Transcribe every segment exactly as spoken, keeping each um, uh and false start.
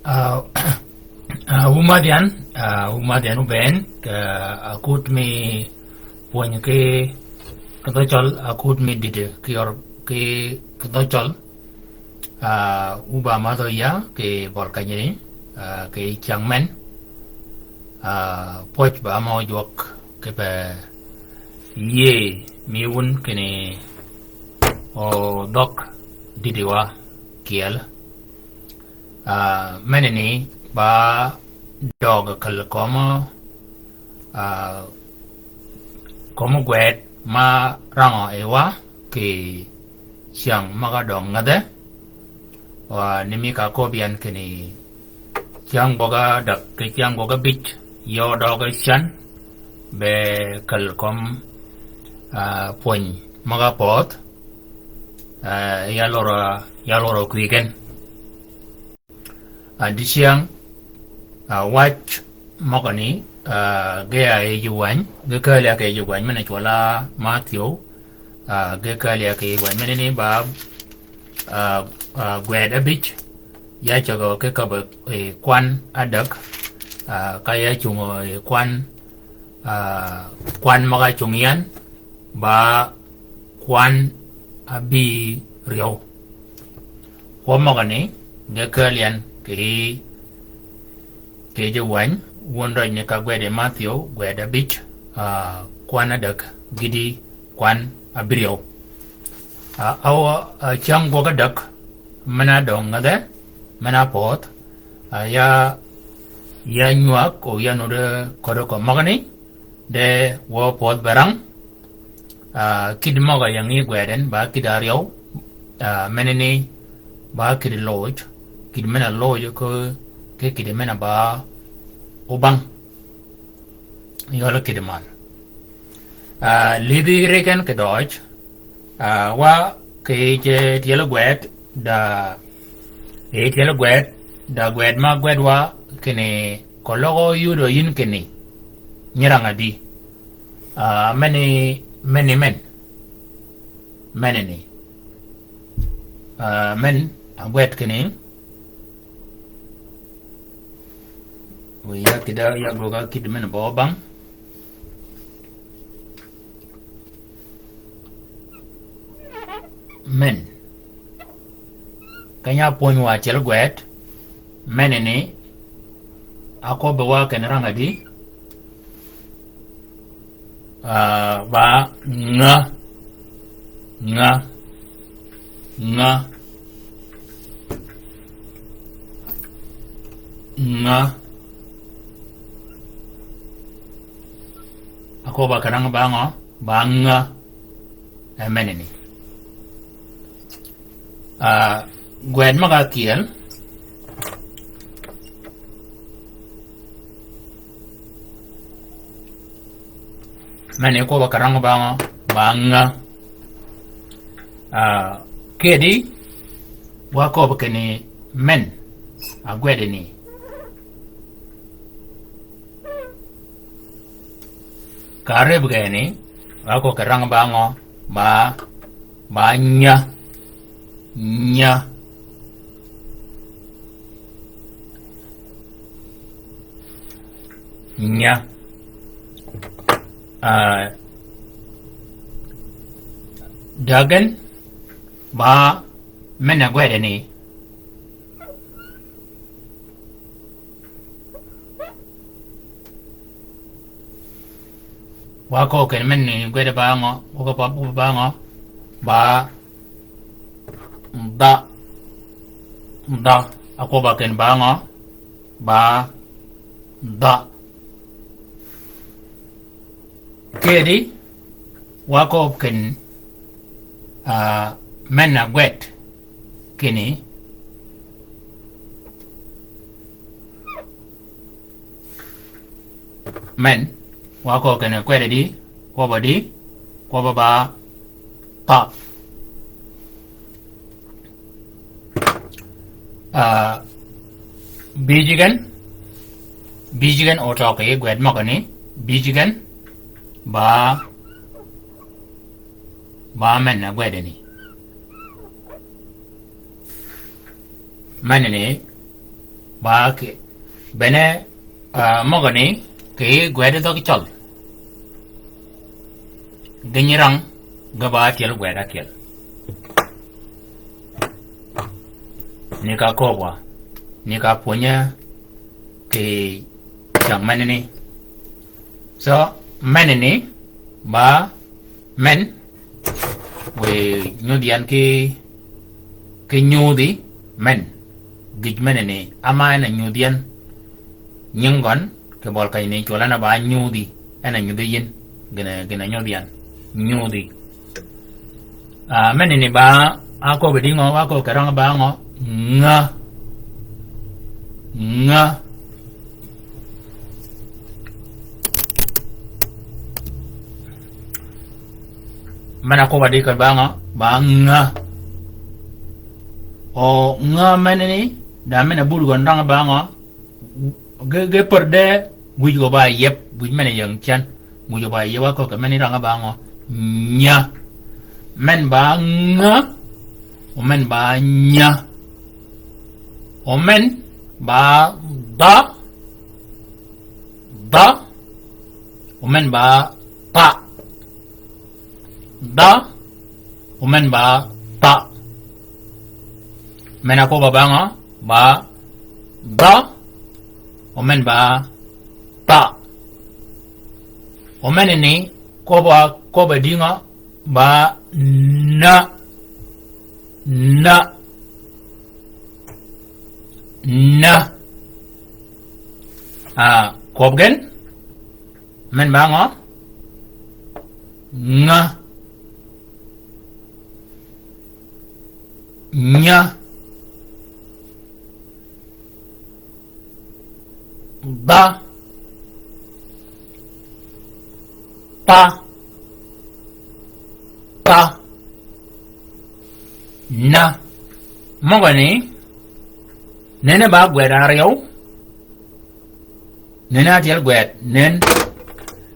Ah, ah, wu madh yan, ah, wu madh yan wu bënn, ka, ah, akut mi pwöny ki, ki dhø Cøl, akut mi dïdï, ki yor, ki, ki dhø Cøl. Ah, wu ba madhø ya, ki bøl kanyini, ah, ki cyäng men. Ah, pwøj ba mø jwøk, ki pe yie mi wun kinni, o dhøg dïdï wa kyel. Ah, meneni ba døøg käl kömi, ah, kömi gwed ma rangø yi wa ki cyäng møg-a døøg ngädhe. Wa ni mi ka köbbi yan kinni cyäng gwøg-a däg ki cyäng gwøg-a bïj, yø døøg cän, be käl kömi, ah, pwöny møg-a pödh, ah, ya lorø, ya lorø kwï gen. Ah, dicyäng, ah, wac møgø ni, ah, ge a yi ji wäny, ge kääl ya ki yi ji wäny, men-a cwøl-a Matthew, ah, ge kääl ya ki yi ji wäny, meneni ba, ah, ah, gwed abïj, ya cägø ki käbbi, eh, kwan adäg, ah, ka ya cungø, eh, kwan, ah, kwan møg-a cung yan, ba kwan abïryew. Kwøb møgø ni, ge kääl yan ki, ki ji wäny, wun røj ni ka gwed yi Matthew, gwed abïj, ah, kwan adäg, gïti kwan abïryew. Ah, aw, ah, cyäng gwøg adäg, men-a døøg ngädhe, men-a pödh, ah, ya, ya nywäg, o ya nuti köddi kömi møgø ni, de wø pödh be rang, ah, kïddi møg-a ying yi gwed en, ba kïddi áryew, ah, meneni, ba kïddi loj, kïddi men-a loj ki, ki kïddi men-a ba óbäng. Yøl kïddi man. Ah, lïdhi ri gen kidøøj, ah, wa ki yi tyeli gwed, da, yi tyeli gwed, da gwed ma gwed wa kinni, keløg óyudø yïn kinni, nyi rang adi. Ah, meni, meni men. Meneni. Ah, men, agwed kinni. Wiya kïddi ya gwøg-a kïddi men-a bø bang. Men. Keny-a pwöny wa tyeli gwed. Meneni. Akwøbbi wa kinni rang adi. Ah, ba nga, nga, nga, nga. Akwøbbi kinni rang ba ngø, ba nga. E meneni. Ah, gwed møg-a ákyel. Men-a kwøbbi ka rang ba ngø, ba nga. Ah, kedi, wa köbbi kinni men, agwedi ni. Ka rib geni, wa köbbi ka rang ba ngø, ba, ba nya, nya, nya. Ah, døgen, ba, men-a gwedi ni. Wa köbbi kinni men-a gwedi ba ngø, wa köbbi ba ngø, ba, da, da, akwøbbi kinni ba ngø, ba, da. Kedi, wa köbbi kinni, ah, men-a gwed, kinni, men, wa köbbi kinni kwedi di, kwøbbi di, kwøbbi ba, pa. Ah, bïj gen, bïj gen otøg yi gwed møgø ni, bïj gen, ba, ba men-a gwedi ni. Meneni, Ba ki, bene, ah, møgø ni, ki gwed dhøg cøl. Gïn nyi rang, ge ba tyel gwed ákyel. Ni ka köbwa, ni ka pwönye, ki cäng menani. So, menani, ba, men, wiy nyudhi yan ki, ki nyudhi, men. Gïj menani, ama en a nyudhi yan. Nying gøn, kì bøl keny ni cwøl en a ba nyudhi, en a nyudhi yïn, gïn a, gïn a nyudhi yan. Nyudhi. Ah, menani ba, aköbbi dïngø, aköbbi kì rang ba ngø, nga. Nga. Men-a aköbbi dï kì ba ngø, ba nga. O nga menani, da men-a bur gøn rang ba ngø, ge, ge pär de, wïj gø ba yeb, wïj men-a ying cen. Wïj gø ba yeb wa kökø men-a rang ba ngø. Nya. Men ba nga. O men ba nya. O men ba dha. Dha. O men ba tha. Dha. O men ba tha. Men-a aköbbi ba ngø, ba dha. O men ba tha. O menani, köbbi, köbbi dïngø, ba na. Na. Na. Ah, köbbi gen. Men ba ngø. Nga. Nya. Ba. Pa. Pa. Na. Møgø ni. Nene ba gwed aryøw. Nene atyel gwed. Nen.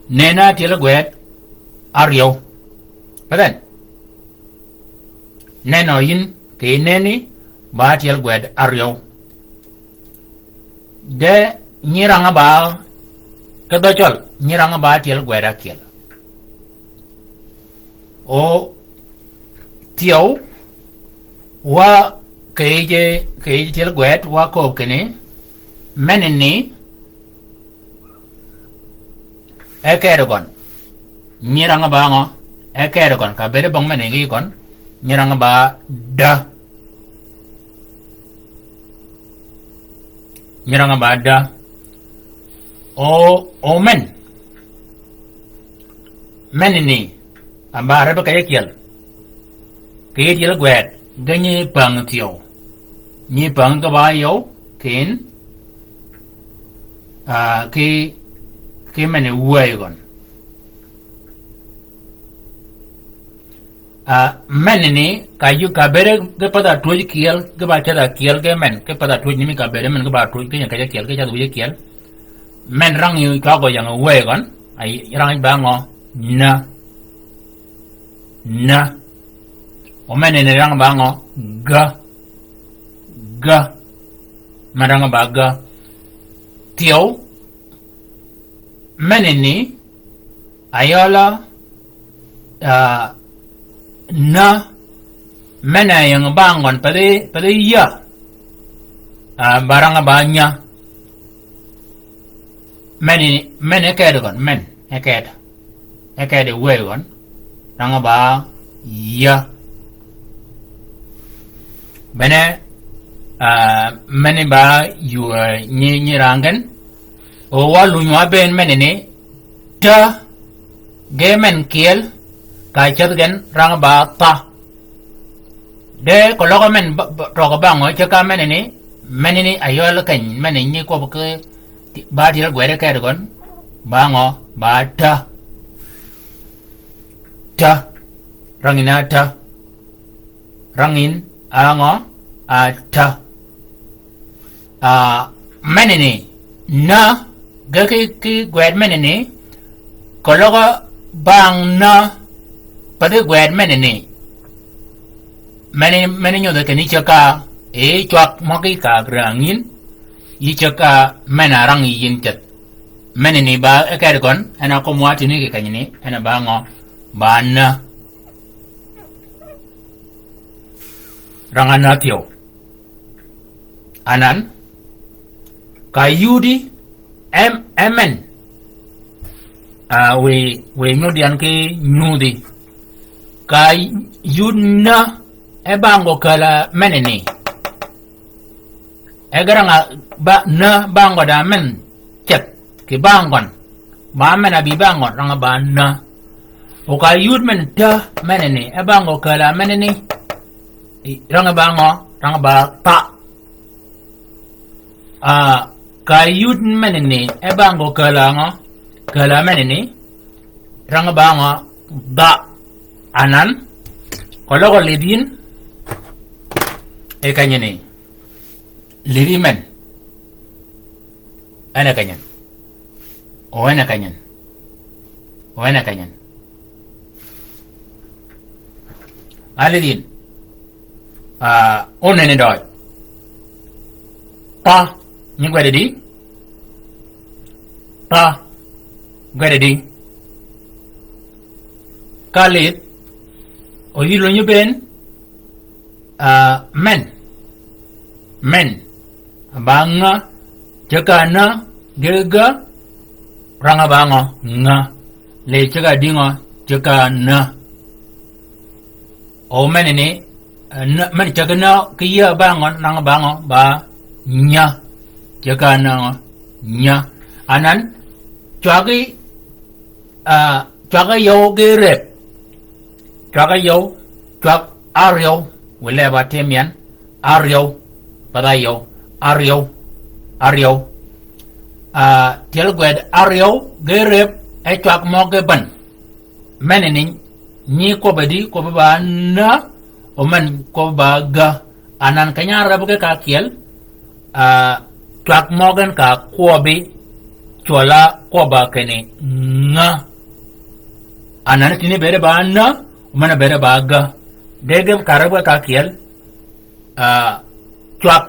Nene atyel gwed aryøw. But then, nenø yïn kì neni ba tyel gwed aryøw. De nyi rang ba, kì dhø cøl, nyi rang ba tyel gwed ákyel. O thyew, wa kì yij, kì yij tyel gwed, wa köbbi kinni, menani, e kedi gøn. Nyi rang ba ngø, e kedi gøn. Ka bede bong menani gøn. Nyi rang ba da. Nyi rang ba da. O, o men. Menani. A ba rebe ka ye kyel. Kì yij tyel gwed, ge nyi päng thyew. Nyi päng ge ba yøw, ken, ah, kì, kì men-a wäy gøn. Ah, menani, ka yï ka bede ge path-a twöj kyel, ge ba ceth-a kyel ge men, ge path-a twöj ni mi ka bede men, ge ba twöj, ge nyi ka ye kyel, ge ceth wïj kyel. Men rang yï cwag gø ying wäy gøn, a rang yï ba ngø, na. Na. O menani rang ba ngø, ga. Ga. Men rang ba ga. Thyew. Menani, ayøla, ah, na. Men-a ying ba ngøn pa di, pa di ya. Ah, ba rang ba nya. Menani, men e kedi gøn, men e kedi. E kedi wäy gøn. Rang ba ya. Bene, ah, meni ba yuu, ah, nyi, nyi rang gen. O wa luny wa bënn menani, ta, ge men kyel, ka ceth gen rang ba tha. De koløg men ba, ba, tøg ba ngø ceg ka menani, menani ayøl keny, menani nyi kwøb ki, ba tyel gwed e kedi gøn, ba ngø, ba ta. Ta. Rang yïn a ta. Rang yïn a ngø, a ta. Ah, menani, na, ge ki, ki gwed menani, koløg ba ngø na, pa di gwed menani. Meni, meni nyodhe kinni ceg ka, e cwag møgí ka rang yïn, Yï ceg ka men-a rang yi yïn ceth. Menani ba e kedi gøn, en a kom wa tïni kì kenyani, en a ba ngø, ba na. Rang-a na thyew. Anan, ka yudi, em, emen. A, wi, wi nyudhi yan ki nyudhi. Ka yud na, e ba ngø kala menani. E ge rang-a ba, na ba ngø da men ceth, kì ba ngøn. Ba men a bi ba ngøn, rang-a ba na. O ka yud men ta menani, e ba ngø kala menani. I, rang-a ba ngø, rang-a ba ta. A, ka yud menani, e ba ngø kala ngø, kala menani. Rang-a ba ngø, da. Anan, ko løg-a lidh yïn, e kenyani. Lidhi men. En a kenyan. O en a kenyan. O en a kenyan. A lidhi yïn. A, o neni døøj. Pa, nyi gwed di. Pa, gwed di. Ka lidh, o yï lunyi bënn, A, men. Men. Ba nga, ceg ka na, ge ga, rang-a ba ngø, nga. Le ceg ka di ngø, ceg ka na. O menani, a, na, men ceg na, ki ya ba ngø, rang-a ba ngø, ba nya. Ceg ka na ngø, nya. Anan, cwagi, a, cwag-a yøw ge rep. Cwag-a yøw, cwag aryew, wi le ba tïm yan, aryew, ba da yøw, aryew, aryew. A, tyel gwed aryew, ge rep, e cwag møg ge bän. Menani, nyi kwøbbi di, kwøbbi ba na, o men kwøbbi ba ga. Anan keny-a áreb ge ka ákyel, a, cwag møgen ka kwøbbi, cwøl-a kwøbb-a kinni nga. Anan tïni bëëde ba na, men bëëde ba ga. Ge ge ka áreb ge ka ákyel, a, cwag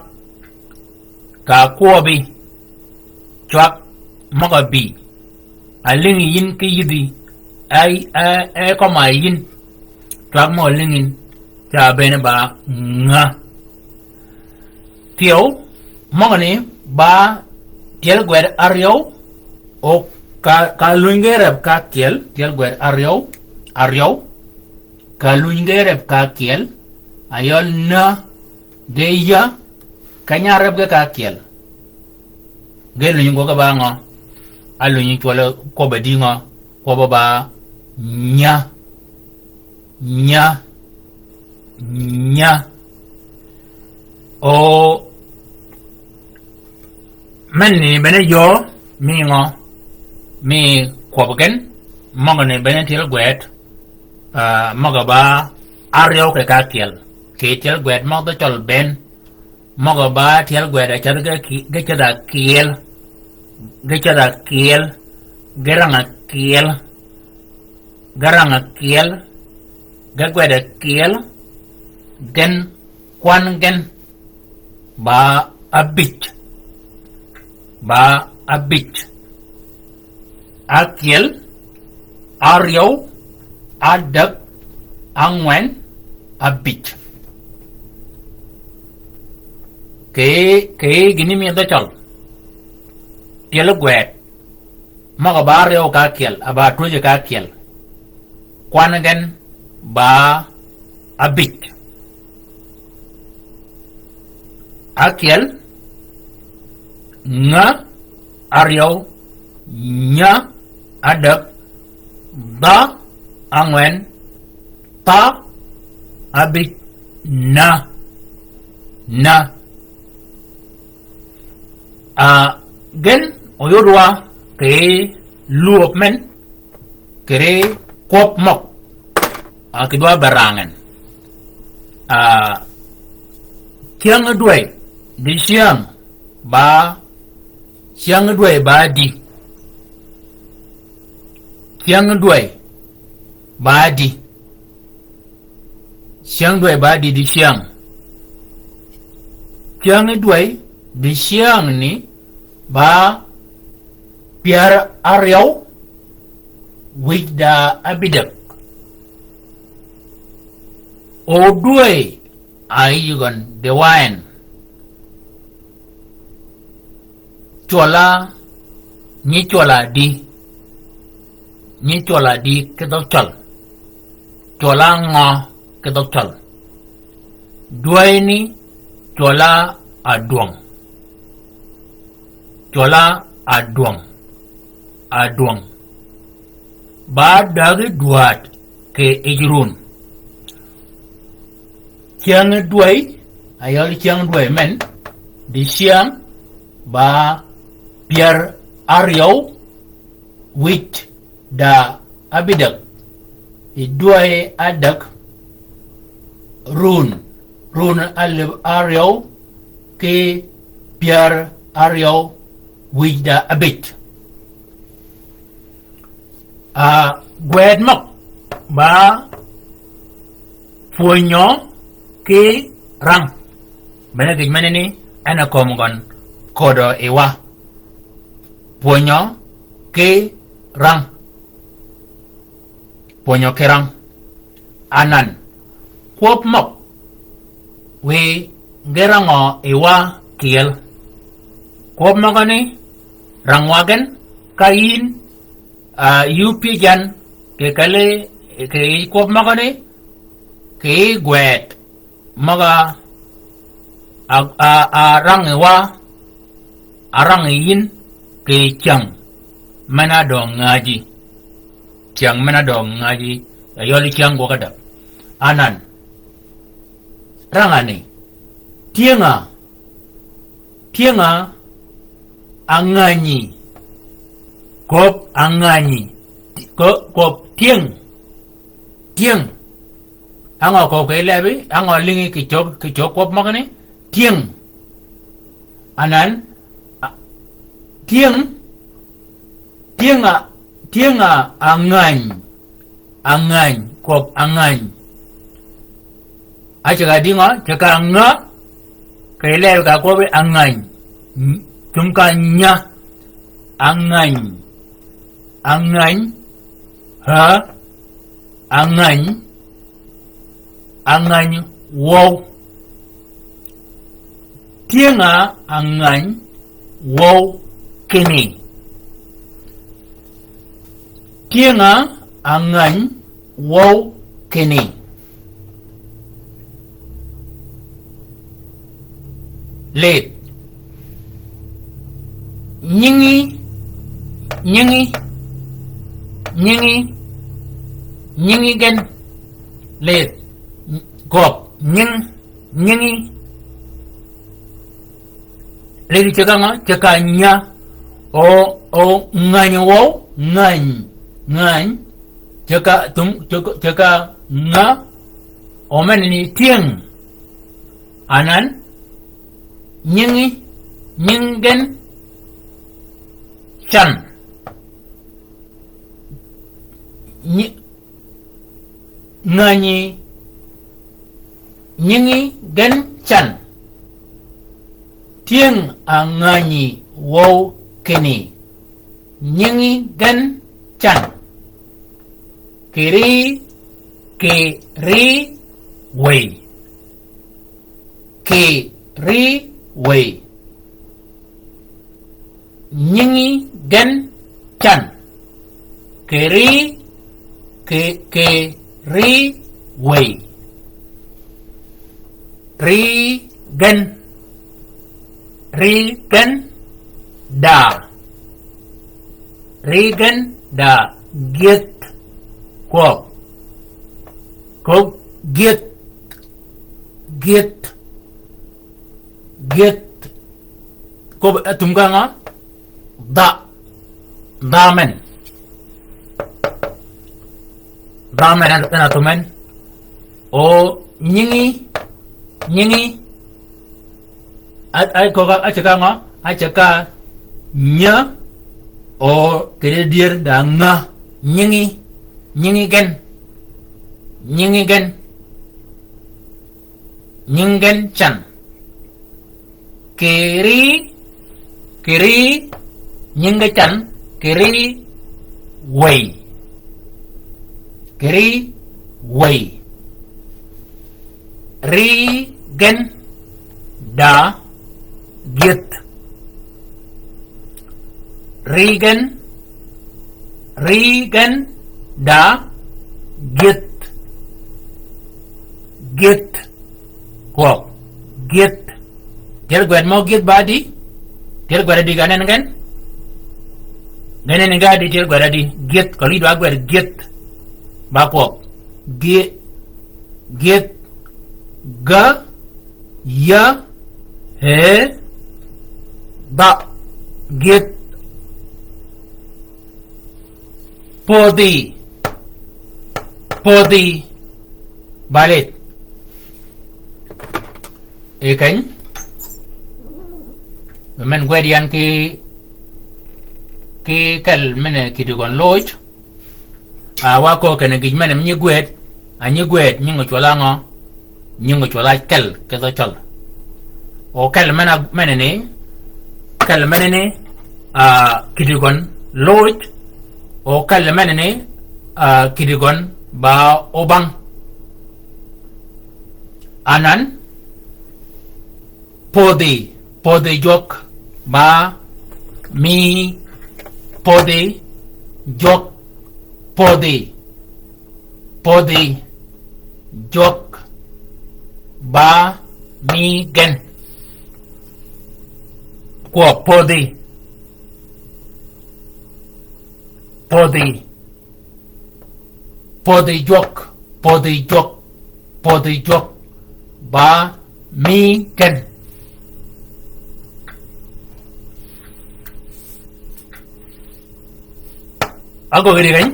ka kwøbbi, cwag møg-a bï. A lïngi yïn ki yïdhi, a, a, a kømmi yïn, cwag møg-a lïngi yïn, ca bënn ba nga. Thyew, møgani ba tyel gwed aryew, o ka, ka luny ge rep ka ákyel, tyel gwed aryew, aryew, ka luny ge rep ka ákyel, ayøl na, ge ya, keny-a áreb ge ka ákyel. Ge lunyi gwøg ge ba ngø, a lunyi cwøl kwøbbi di ngø, kwøbbi ba nya, nya, nya. O, menni bene yø, mi ngø, mi kwøbbi gen, møgani bene tyel gwed, a, møg-a ba aryew kì ka ákyel. Kì tyel gwed møg dhø cøl bënn, møg-a ba tyel gwed a cedh ge ki, ge cedh ákyel, ge cedh ákyel, ge rang ákyel, ge rang ákyel, ge gwed ákyel, gen kwan gen, ba abïj, ba abïj. Ákyel, aryew, adäg, angwen, abïj. Kì, kì gïni mi dhø cøl. Tyel gwed. Møg-a ba aryew ka ákyel, a ba twöjji ka ákyel. Kwan gen ba abïj. Ákyel, nga, aryew, nya, adäg, dha, angwen, tha, abïj, na, na. A, gen oyudwa kì lwöb men, kì ri kwøb møg. A, kì dwa berang en. A, cyäng dwäy, di cyäng ba, cyäng dwäy ba di. Cyäng dwäy ba di. Cyäng dwäy ba di di cyäng. Cyäng dwäy Dicängni ba pyär áryew wïj da ábïdäg. O dwäy a yï gøn diwayen. Cwøla, nyi cwøla di. Nyi cwøla di ki dhøg cøl. Cwøla ngø ki dhøg cøl. Dwäyni cwøla adwøng. Cwøla adwøng. Adwøng. Ba dägi dwäd kì yij run. Cyäng dwäy, ayøl cyäng dwäy men, dicäng ba pyär áryew wïj da ábïdäg. Yi dwäy ádäg run, run álïb áryew ki pyär áryew wïj da ábïj. A, gwed møg ba pwönyø ki rang. Bene gïj meneni en a kömi gøn ködø yi wa. Pwönyø ki rang. Pwönyø ki rang. Anan, kwøb møg wi ge rangø yi wa kyel. Kwøb møgø ni rang wa gen ka yïn, a, yï pyëj yan kì kelli, kì yij kwøb møgø ni, kì yij gwed møg-a, a, a, a rang yi wa, a rang yi yïn kì cyäng men-a døng ngäji. Cyäng men-a døng ngäji, ayøl cyäng gwøg ádäg. Anan, rang-a ni, tyëng-a, tyëng-a, angänyi, köb angänyi, kö-, köb tyëng, tyëng. Á ngø köög kì lebi, á ngø lïngi kì cög, kì cög kwøb møgani, tyëng. Anan, a, tyëng, tyëng-a, tyëng-a angäny, angäny, kwøb angäny. Á ceg-a dïngø, ceg-a ngä, kì lebi ka kwøbi angäny. Ng-, tum ka nyä, angäny. Angäny, ha, angäny, angäny wøw. Tyëng-a angäny wøw kinni. Tyëng-a angäny wøw kinni. Lidh. Nyingi, nyingi, nyingi, nyingi gen. Lidh. Köb, nying, nyingi. Lidh ceg-a ngø, ceg-a nyä. O, o, ngäny wøw, ngäny, ngäny. Ceg-a tum, ceg-a, ceg-a ngä. O men ni tyëng. Anan, nyingi, nying gen, can. Nyi-, ngänyi, nyingi gen can. Tyëng-a ngänyi wøw kinni. Nyingi gen can. Kì ri, kì ri wëy. Kì ri wëy. Nyingi gen can. Kì ri, kì, kì ri wëy. Ri gen. Ri gen da. Ri gen da gyëdh. Kwøb. Kwøb gyëdh. Gyëdh. Gyëdh. Kwøb, eh, tum ka ngø? Dha. Dha men. Dha men, en, en a tum men. O nyingi, nyingi. A, a, köög-a, a ceg-a ngø? A ceg-a nyä. O kì dyër da ngä. Nyingi. Nyingi gen. Nyingi gen. Nyingi gen can. Kì ri, kì ri, nyingi can, kì ri wëy. Kì ri wëy. Ri gen da gyëth. Ri gen, ri gen da gyëth. Gyëth. Kwøb. Gyëth. Tyel gwed mø gyëth ba di? Tyel gwed di ganen gen? Ganen ga di tyel gwed di? Gyëth, kali dwa gwed gyëth. Ba kwøb. Gyë-, gyëth. Ga, ya, he, ba, gyëth. Podhi. Podhi. Balet. E keny. Men gwed yan ki, ki kel men kidi gøn loj. A, wa ko kene gïj men mi nyi gwed. A nyi gwed, nyingi cwøl a ngø? Nyingi cwøl a kel, kidhø cøl. O kel men a, men ni, kel men ni, a, kidi gøn loj. O kel men ni, a, kidi gøn ba obang. Anan, podhi, podhi jwøk, ba, mi, podhi, jwøk, podhi, podhi, jwøk, ba, mi, gen. Kwøb podhi. Podhi. Podhi jwøk, podhi jwøk, podhi jwøk. Ba mi gen. Agø gïti gen,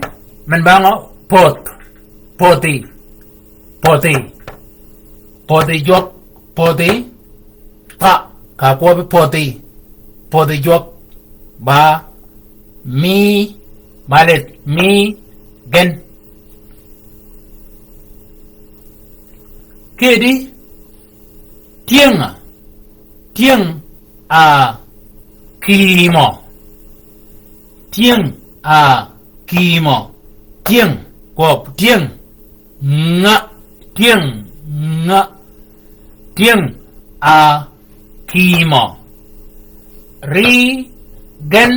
men ba ngø? Podh, podhi, podhi, podhi jwøk, podhi. Ka, ka kwøbi podhi, podhi jwøk. Ba mi, malet, mi gen. Kidi, tyëng-a, tyëng-a kïmø. Tyëng-a kïmø. Tyëng, kwøb, tyëng. Ngø, tyëng, ngø, tyëng-a kïmø. Ri gen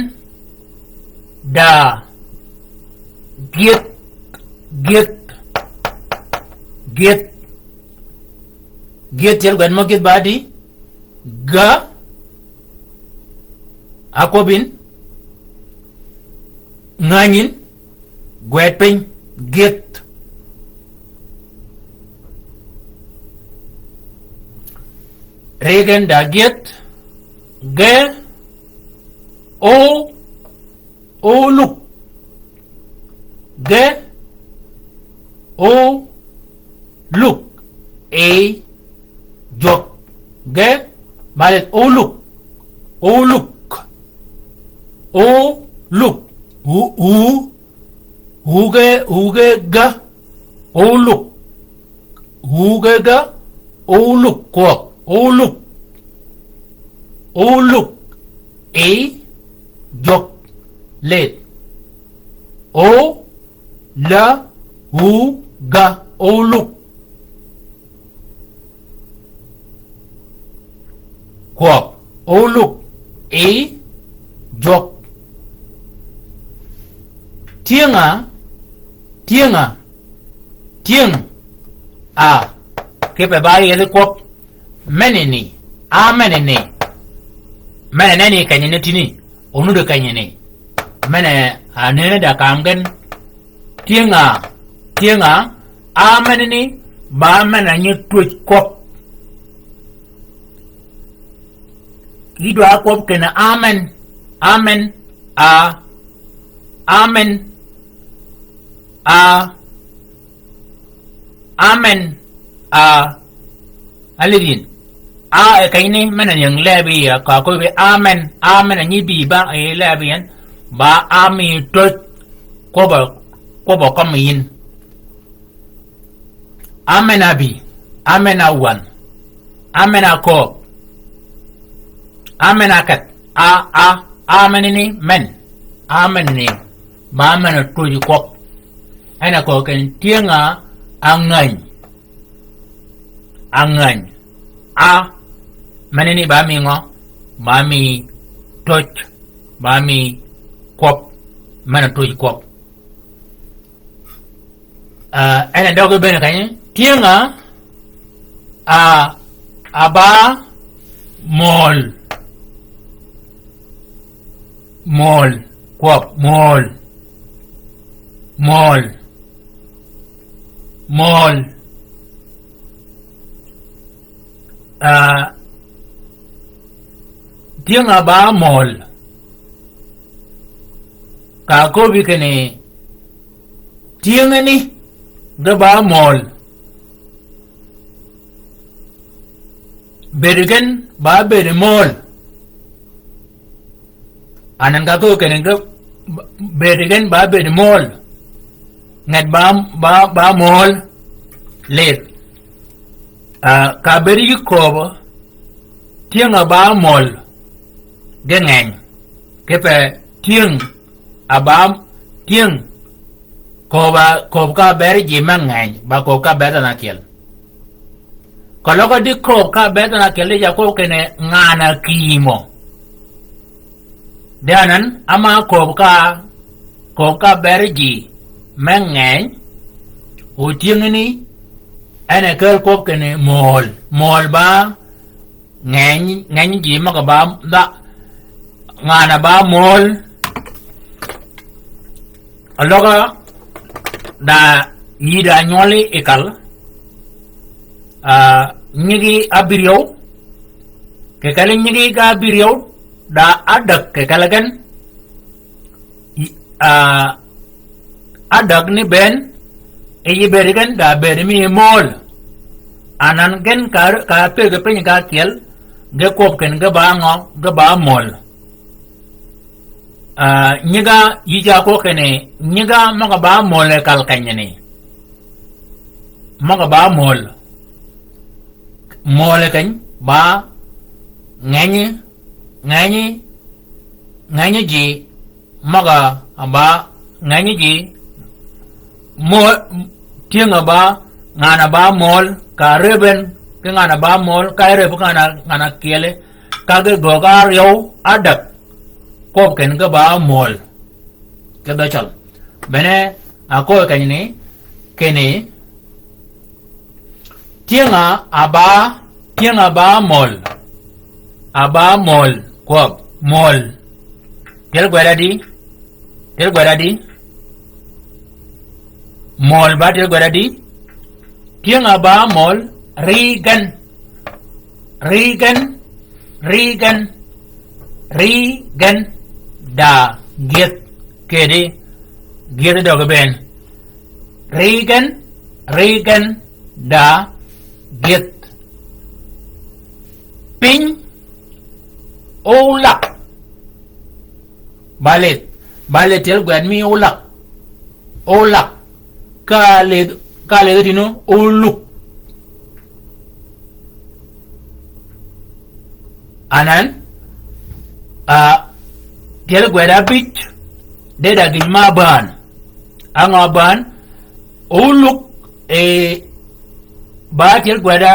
da gyëth, gyëth, gyëth. Gyëth tyel gwed mø gyëth ba di? Ga. Akwøbin. Ngänyin. Gwed piny. Gyëth. Ri gen da gyëth. Ge. O. Oluk. Ge. Oluk. E. Jwøk. Ge. Malet oluk. Oluk. Oluk. U, u. Uge, uge ga. Oluk. Ugega, oluk kwøb, oluk. Oluk. E, jwøk, let. O, la, u, ga, oluk. Kwøb, oluk, e, jwøk. Tyëng-a, tyëng-a, tyëng. A, kipe ba yeli kwøb. Meneni, a meneni. Meneni kenyini tini, onude kenyini. Mene, a nene da kam gen. Tyëng-a, tyëng-a, a meneni, ba men a nyi twöj kwøb. Kidwa kwøb kene amen, amen, a, amen, a, amen, a, alidin. A e kayni men a nying lebi ya ka ko bi amen, amen a nyi bi ba e lebi yan, ba a mi twöj kwøb, kwøb kømmi yin. Amen a bï, amen a wän, amen a kööb. A men a kedh. A, a, a men ni men. A men ni. Ba men a twöj kwøb. En a köög kinni tyëng-a, a ngäny. A ngäny. A men ni ba mi ngø? Ba mi twöj. Ba mi kwøb. Men a twöj kwøb. Ah, en a døgi bënn kany, tyëng-a, a, a ba møl. Møl. Kwøb, møl. Møl. Møl. Ah, tyëng-a ba møl. Ka köbbi kinni, tyëngani, ge ba møl. Bëëd gen ba bëëd møl. Anan ka köög kinni ge, bëëd gen ba bëëd møl. Nget ba, ba, ba møl. Lith. Ah, ka bëëd yi kööbø, tyëng-a ba møl. Ge ngeny. Kipe tyëng-a ba, tyëng. Kööb-a, kööb ka ber ji me ngeny, ba kööb ka ber dhanhø ákyel. Keløg di kööb ka ber dhanhø ákyel di ja köög kinni ngan-a kïmø. Di anan, ama kööb ka, kööb ka ber ji me ngeny, o tyëngani, en a kääl kwøb kinni møl, møl ba, ngeny, ngeny ji møg-a ba, da, ngan-a ba møl. Oløg-a da yï da nywøli yi kal, ah, nyigi ábïryew, kì kelli nyigi ga ábïryew, da ádäg kì kelli gen, yï, ah, ádäg ni bënn, yï bëëd gen da bëëd mi møl. Anan gen ka, ka pëggi piny ka ákyel, ge kwøb kinni ge ba ngø, ge ba møl. Ah, nyiga yï ja kwøb kinni, nyiga møg-a ba møl yi kal kenyani. Møg-a ba møl. Møl keny ba ngeny, ngeny, ngeny ji, møg-a ba ngeny ji, møl, tyëng-a ba, ngan-a ba møl, ka rëb en, ki ngan-a ba møl, ka rëb ngan-a, ngan-a kyeli, ka ge göggi áryew, ádäg, kwøb kinni ge ba møl. Ki dhø cøl. Bene, a köög kenyani, kinni, tyëng-a, a ba, tyëng-a ba møl. A ba møl, kwøb, møl. Tyel gwed adi, tyel gwed adi. Møl ba tyel gwed adi. Tyëng-a ba møl, ri gen. Ri gen, ri gen, ri gen, da gyëdh, kedi, gyëdh døgi bënn. Ri gen, ri gen, da gyëdh. Piny ólak. Ba lidh, ba lidh tyel gwed mi ólak. Ólak. Ka lidh, ka lidh tïnø óluk. Anan, ah, tyel gwed abïj, de da gïj ma bään. Á ngø bään, óluk, eh, ba tyel gwed a,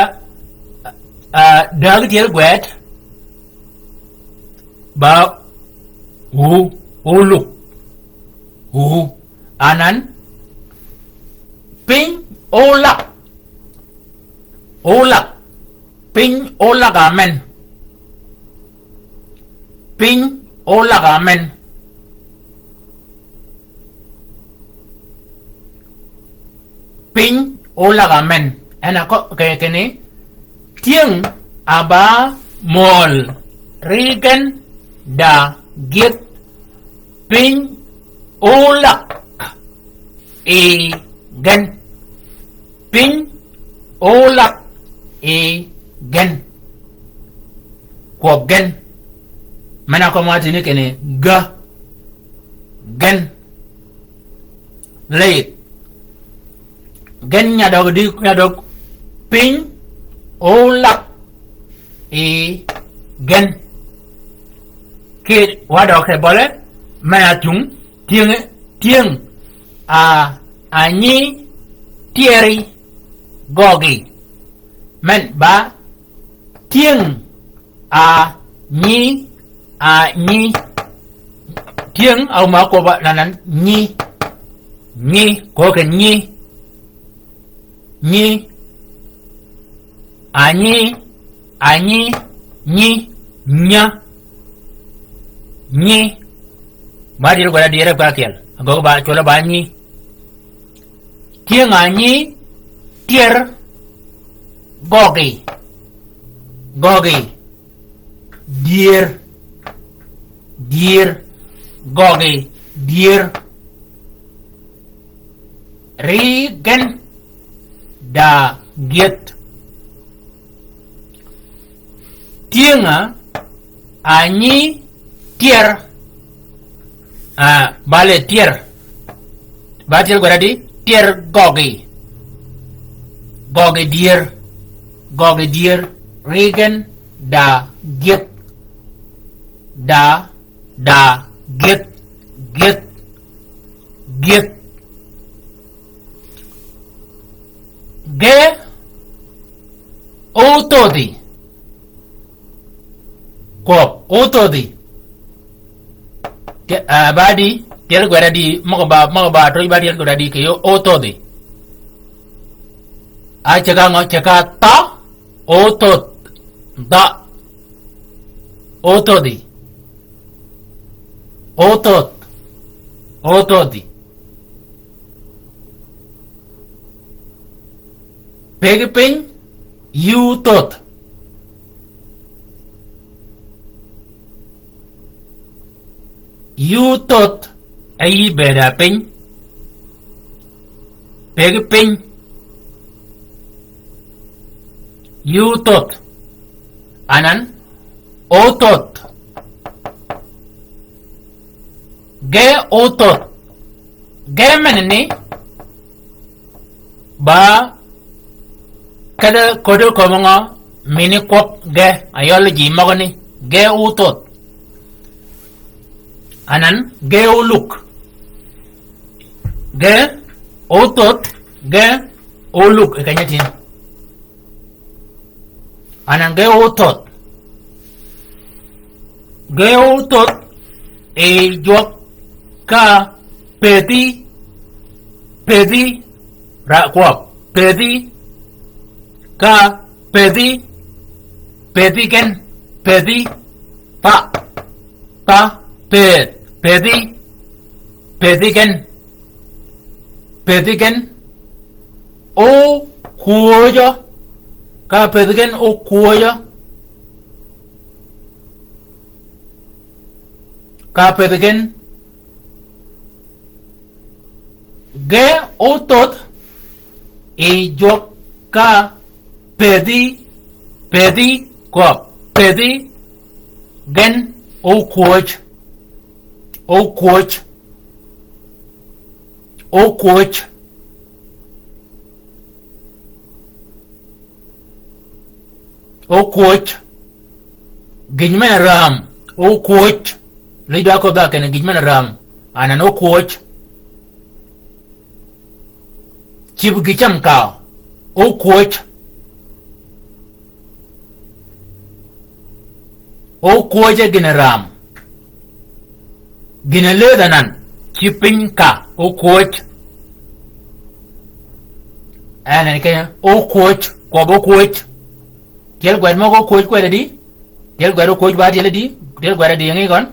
ah, däg tyel gwed, ba, u, óluk. U, anan, piny ólak. Ólak. Piny ólak amen. Piny ólak amen. Piny ólak amen. En a ko-, ke-, keni, tyëng a ba møl, ri gen da gyëdh, piny ólak yi gen. Piny ólak yi gen. Kwøb gen. Men-a kømmi tïni kinni ga. Gen. Leyith. Gen nyadøg di, nyadøg piny ólak yi gen. Kì wa døg kì bøle, men a tung, tyëng, tyëng, a, a nyi, tyeri, gøggi. Men ba, tyëng, a, nyi, a, nyi. Tyëng, a, ma ko ba, nanan, nyi. Nyi, ko ke nyi. Nyi. A nyi, a nyi, nyi, nya. Nyi. Ba tyel gwed adyere ba kyel. Agøg ba cwøl ba nyi. Tyëng a nyi, tyer, gøggi. Gøggi. Dyer. Dyer. Gøggi. Dyer. Ri gen da gyëdh. Tyëng a, a nyi tyer, a, bale tyer. Ba tyel gwed adi, tyer gøggi. Gøggi dyer. Gøggi dyer. Ri gen da gyëdh. Da, da, gyëdh, gyëdh, gyëdh. Ge, othodhi. Kwøb, othodhi. Ke, a, ba di, tyel gwed adi, møg ba, møg ba, tøj ba tyel gwed adi, kì yø othodhi. A ceg a ngø, ceg a tha, othodh, tha, othodhi. Othodh, othodhi. Pegi piny, yï othodh. Yï othodh, a yï bëëd a piny. Pegi piny. Yï othodh. Anan, othodh. Ge othodh. Ge men ni, ba, kedø, kodø kömi ngø, mini kwøb ge, a yøl ji møgø ni, ge othodh. Anan, ge oluk. Ge othodh, ge oluk, e keny-a tin. Anan ge othodh. Ge othodh, e jwøk ka pëthi, pëthi, ra kwøb, pëthi, ka pëthi, pëthi gen, pëthi, pa, pa, pëth, pëthi, pëthi gen. Pëthi gen, okwöjø. Ka pëthi gen okwöjø. Ka pëthi gen, ge othodh, e jwøk ka pëthi, pëthi, kwøb, pëthi gen okwöj. Okwöj. Okwöj. Okwöj. Gïj men-a räm. Okwöj. Lij dwa ködha kinni gïj men-a räm. Anan okwöj. Cïb gï cam ka. Okwöj. Okwöj e gïn-a räm. Gïn-a lëdh anan, cïb piny ka, okwöj. En en keny-a, okwöj, kwøb okwöj. Tyel gwed møg okwöj kwede di? Tyel gwed okwöj ba tyel di? Tyel gwed di ngi gøn?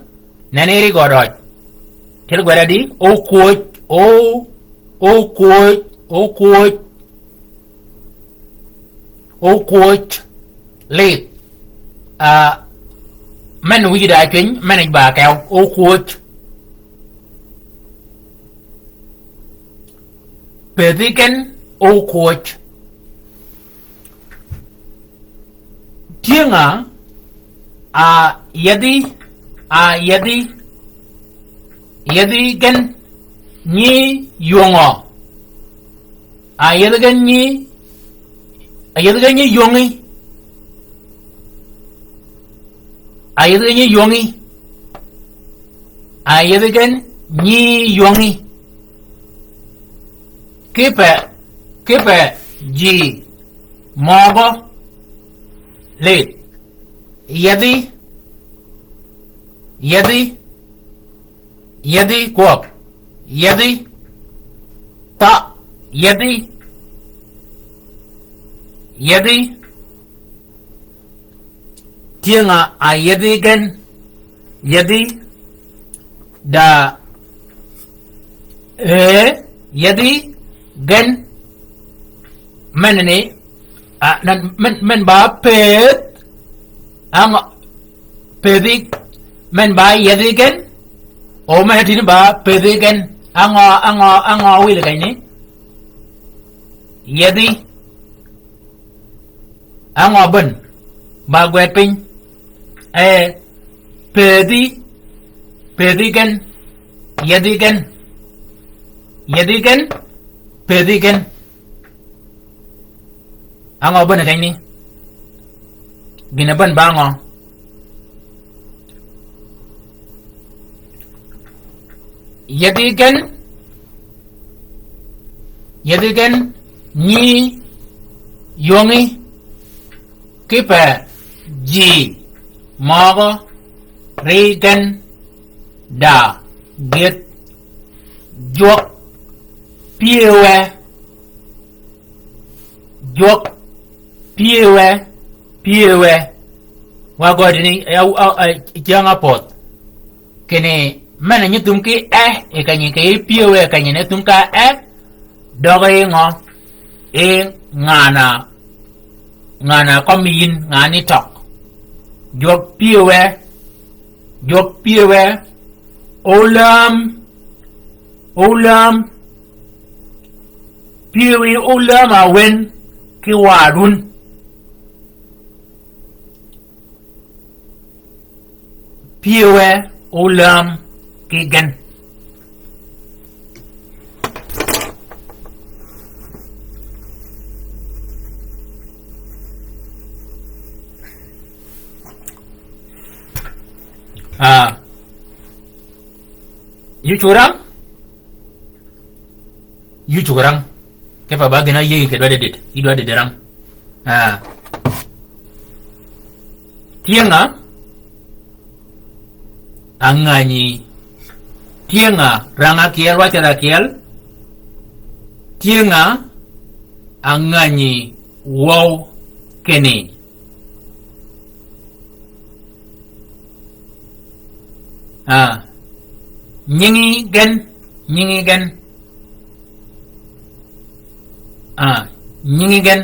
Neni ri gø døj. Tyel gwed di? Okwöj, o, okwöj, okwöj. Okwöj. Lith. A, men wïj da cwiny, men ba kew. Okwöj. Pëthi gen, okwöj. Tyëng-a, a yethi, a yethi, yethi gen nyi ywöngø. A yethi gen nyi, a yethi gen nyi ywöngi. A yethi gen nyi ywöngi. A yethi gen nyi ywøngi. Kipe, kipe ji møgø lith. Yethi, yethi, yethi kwøb. Yethi, ta, yethi, yethi. Tyëng-a a yethi gen, yethi da, ee, yethi gen. Men ni, a, nan, men, men ba pëth, angø, pëthi, men ba yethi gen, o men tïni ba pëthi gen, angø, angø, angø wïl keny ni? Yethi. Angø bën ba gwed piny? Ee, pëthi, pëthi gen, yethi gen, yethi gen, pëthi gen. Angø bën keny ni? Gïn-a bën ba ngø? Yethi gen, yethi gen nyi ywøngi. Kipe ji møgø ri gen da gyëdh. Jwøk pyëwe. Jwøk pyëwe, pyëwe. Wa gødi ni, a, a, a, cyäng-a pödh. Kinni men-a nyi thum ki e, i kenyi ki pyëwe kenyi ni thum ka e, døgi ngø? I ngan-a, ngan-a kømmi yïn, ngan-a tøg. Jwøk pyëwe, jwøk pyëwe, olääm, olääm, pyëwi olääm awen ki waad wun. Pyëwe olääm ki gen. Ah. Yï cwöd rang? Yï cwöd rang? Kipe ba gïn-a yïëy kì dwaddi dït, yï dwaddi dït rang. Ah. Tyëng-a, a ngänyi. Tyëng-a, rang ákyel, wacce ákyel. Tyëng-a, a ngänyi wøw kinni. Ah. Nyingi gen, nyingi gen. Ah, nyingi gen.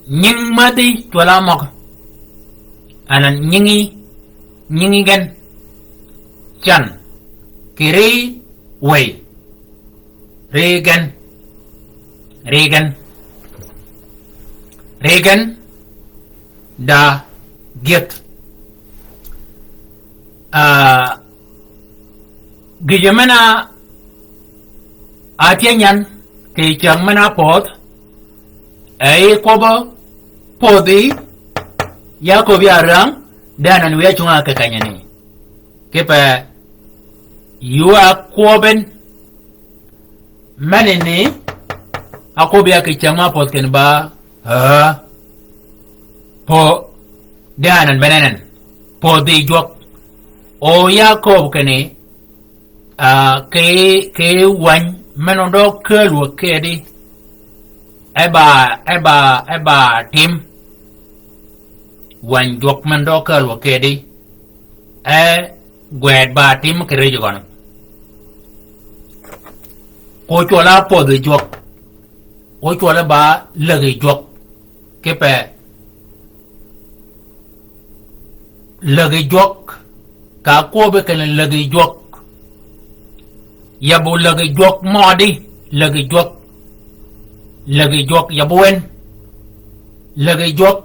Nying mädhi cwøl-a møg. Anan nyingi, nyingi gen. Can. Kì ri wëy. Ri gen. Ri gen. Ri gen da gyëdh. Ah, gïjø men-a átyëny yan kì cyäng men-a ápödh, e yi kwøbbø pödhi, ya köbbi arang, de anan wiy ácung-a kì kenyani. Kipe yuu a kwøbben. Meni ni, akwøbbi ya kì cyäng ma pödh kinni ba, aa, pö, de anan bene nen, pödhi jwøk. O ya köbbi kinni, aa, kì, kì wäny, men-a dø käl wø kedi. E ba, e ba, e ba tim. Wäny jwøk men-a dø käl wø kedi. E gwed ba tim kì rij gøn. Ko cwøl-a pödhi jwøk. Ko cwøl-a ba lägi jwøk. Kipe lägi jwøk. Ka kwøbbi kinni lägi jwøk. Yabbu lägi jwøk mødi, lägi jwøk. Lägi jwøk yabbu wen. Lägi jwøk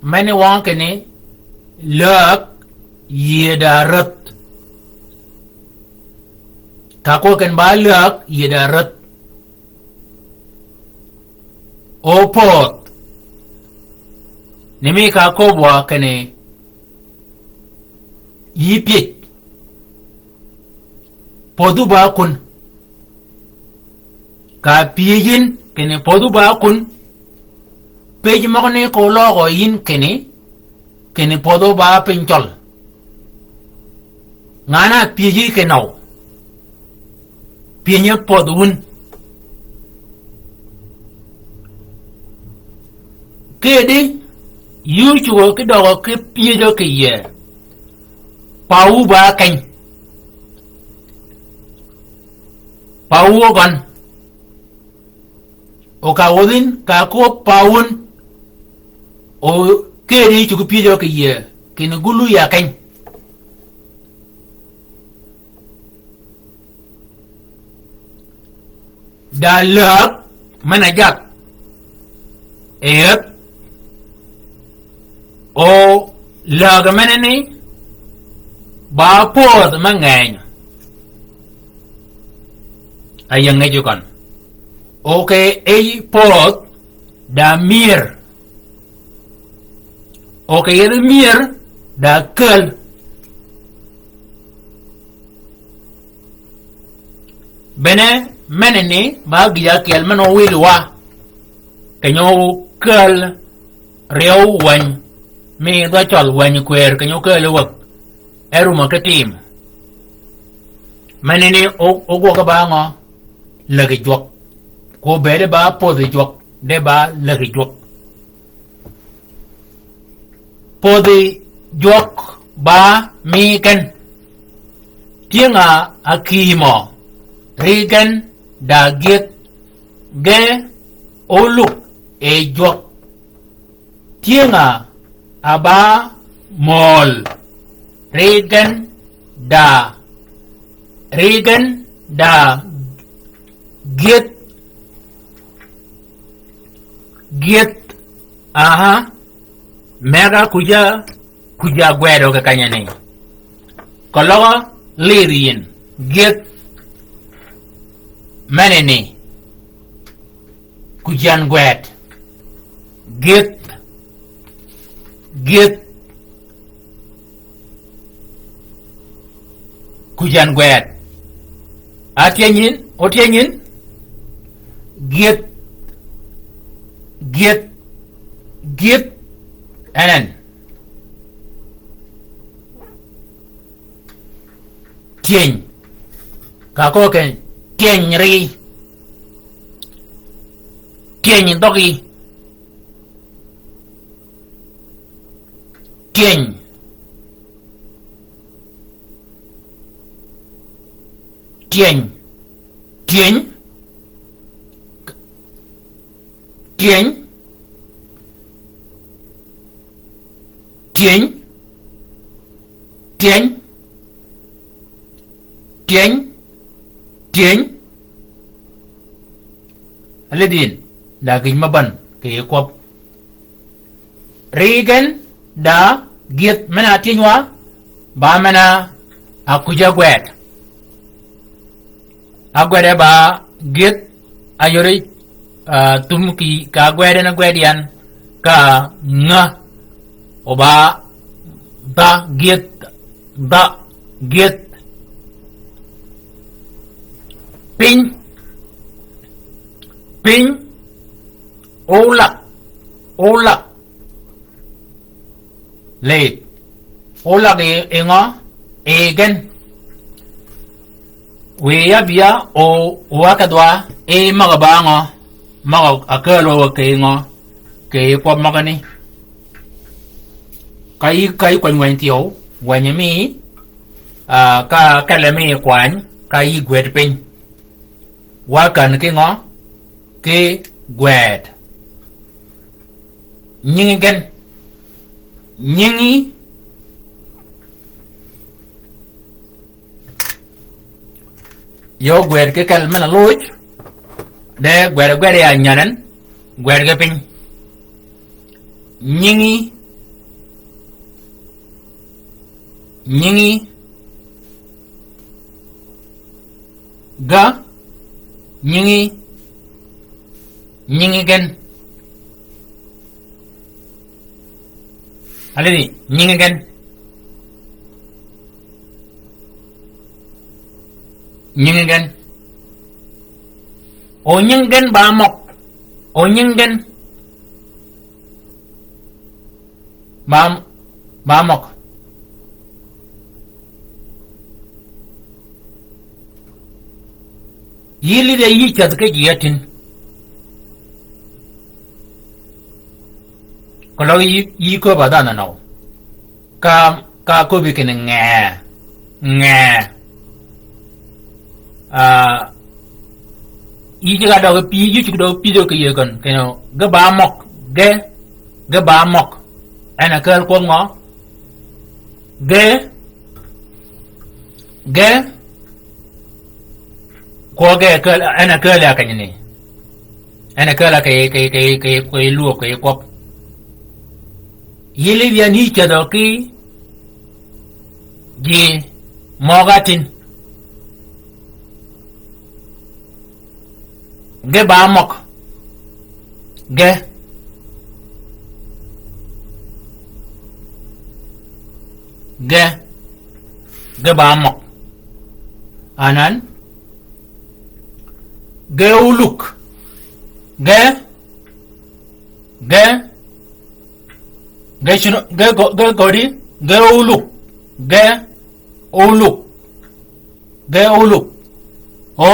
meni wøng kinni läg yïëd arädh. Ka kwøbbi kinni ba läg yïëd arädh. O pödh. Ni mi ka köbbi wa kinni yï pyëj. Pödhu ba kun. Ka pyëj yïn kinni pödhu ba kun. Pyëj møgani ko løøg yïn kinni, kinni pödhu ba piny cøl. Ngan-a pyëji kinøw. Pyënyi pödh wun. Kedi, yï ócugø ki døgø ki pyëjø kì yie. Pawu ba keny. Pawu ogøn. O ka wodhin, ka ko pawun. O kedi cuggi pyëjø kì yie, kinni gulu ya keny. Da läg men-a jadh. Ëëdh. O läg menani, ba pödh me ngeny. Ayeng ngeji køn. O ke ey pödh da myër. O ke yethi myër da käl. Bene menani ba gïj ákyel men-a ówil wa. Keny-a ókäl ryew wäny, mi dhø cøl wäny kwër, keny-a ókäl wäg. E rumø ki tim. Menani o-, ógwøg ba ngø? Lägi jwøk. Ko bëëd ba pödhi jwøk, de ba lägi jwøk. Pödhi jwøk ba mi gen. Tyëng-a ákïmø, ri gen da gyëdh, ge óluk e jwøk. Tyëng-a ába møl, ri gen da, ri gen da gyëdh, gyëdh, aha, mega kuja, kuja gwed oke kanyani. Koløg-a lïdh yïn, gyëdh, menani. Kujan gwed. Gyëdh. Gyëdh. Kujan gwed. Atyëny yïn, otyëny yïn. Gyëdh. Gyëdh. Gyëdh. En en. Tyëny. Ka köög ki, tyëny ri. Tyëny dhøggi. Tyëny. Tyëny. Tyëny. Tyëny. Tyëny. Tyëny. Tyëny. Tyëny. Alidin. Da gïj me bän kì yij kwøb. Ri gen da gyëdh men-a tyëny wa, ba men-a kuja gwed. Ágwede ba gyëdh, ayodi, ah, thum kì ka gwede na gwed yan, ka ngä, o ba dha gyëdh, dha gyëdh. Piny, piny, olak, olak. Lid. Olak i, i ngø? I gen. Wiya bïya o, wa kedhwa, i møg-a ba ngø? Møg-a ákääl wa kì ngø? Kì kwøb møgani. Ka yï, ka yï kwany wänyi thyew, wänyi mi, ah, ka kelli mi kwany, ka yï gwed piny. Wa kän ki ngø? Ki gwed. Nyingi gen. Nyingi. Yø gwed ki kel men-a luj. De gwed, gwed ya nyanen. Gwed ki piny. Nyingi. Nyingi. Ga, nyingi, nyingi gen. Alidhi, nyingi gen. Nyingi gen. O nyingi gen ba møg. O nyingi gen. Ba, ba møg. Yï lidh-a yï cädh ki ji átin. Keløg yï, yï köbb-a dhanhø nøw. Ka, ka köbbi kinni ngee. Ngee. Ah, yï ceg-a døg pï, yï ceg døg pï døg kì yï gøn. Kinni, ge ba møg. Ge, ge ba møg. En a kääl kwøb ngø? Ge, ge, kwøb ge kääl, en a kääl ya kenyani. En a kääl ya kì, kì, kì, kì, kì luo, kì kwøb. Yï lidh-a ni cädhø ki ji møg átin. Ge ba møg. Ge. Ge. Ge ba møg. Anan. Ge oluk. Ge. Ge. Ge cino, ge go-, ge godi. Ge oluk. Ge oluk. Ge oluk. O.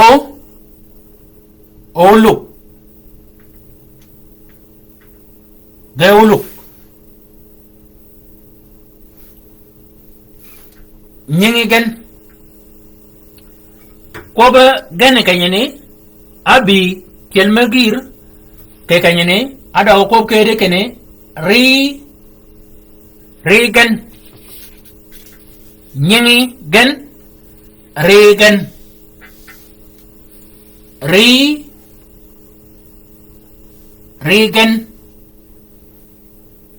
Oluk. Ge oluk. Nyingi gen. Kwøbbi gen kenyani, ábï tyel me gïr, kì kenyani, ádøøg kwøb kedi kinni, ri, ri gen. Nyingi gen, ri gen. Ri, ri gen.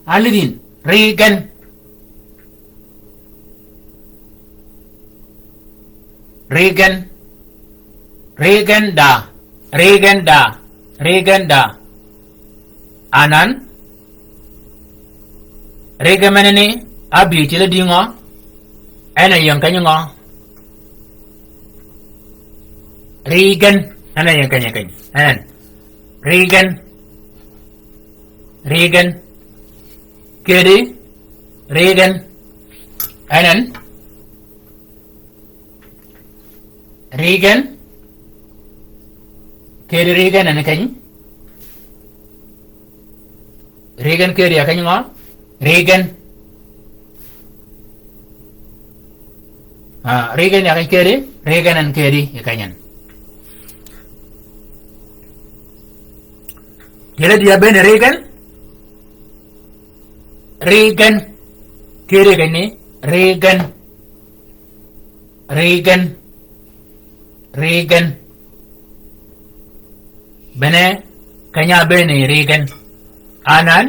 Alidhin, ri gen. Ri gen. Ri gen da. Ri gen da. Ri gen da. Anan. Ri gen menani, ábï tyel di ngø? En a ying keny ngø? Ri gen. En a ying keny keny. En. Ri gen. Ri gen. Kedi. Ri gen. En en. Ri gen. Kedi ri gen en keny. Ri gen kedi ya keny ngø? Ri gen. Ah, ri gen ya keny kedi, ri gen en kedi, ya keny en. Tyel di ya bënn ri gen. Ri gen. Kedi keny ni, ri gen. Ri gen. Ri gen. Bene, keny-a bënn ri gen. Anan.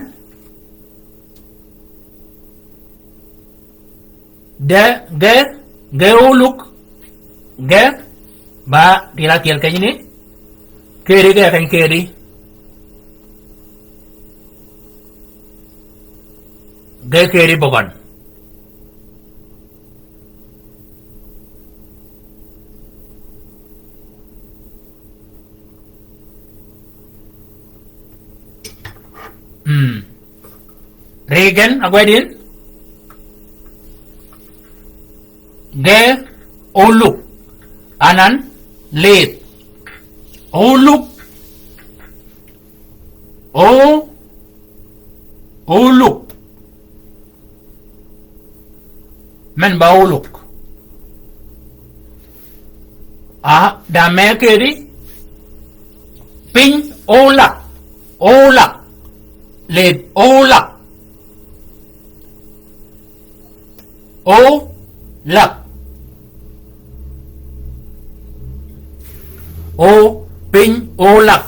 De, ge, ge oluk. Ge, ba, tyel-a tyel kenyani. Kedi ge keny kedi. Ge kedi bøgøn. Mm. Ri gen, agwedin. Ge, oluk. Anan, lidh. Oluk. O, oluk. Men ba oluk. A, da me kedi. Piny olak. Olak. Lidh olak. O, lak. O, piny, o, lak.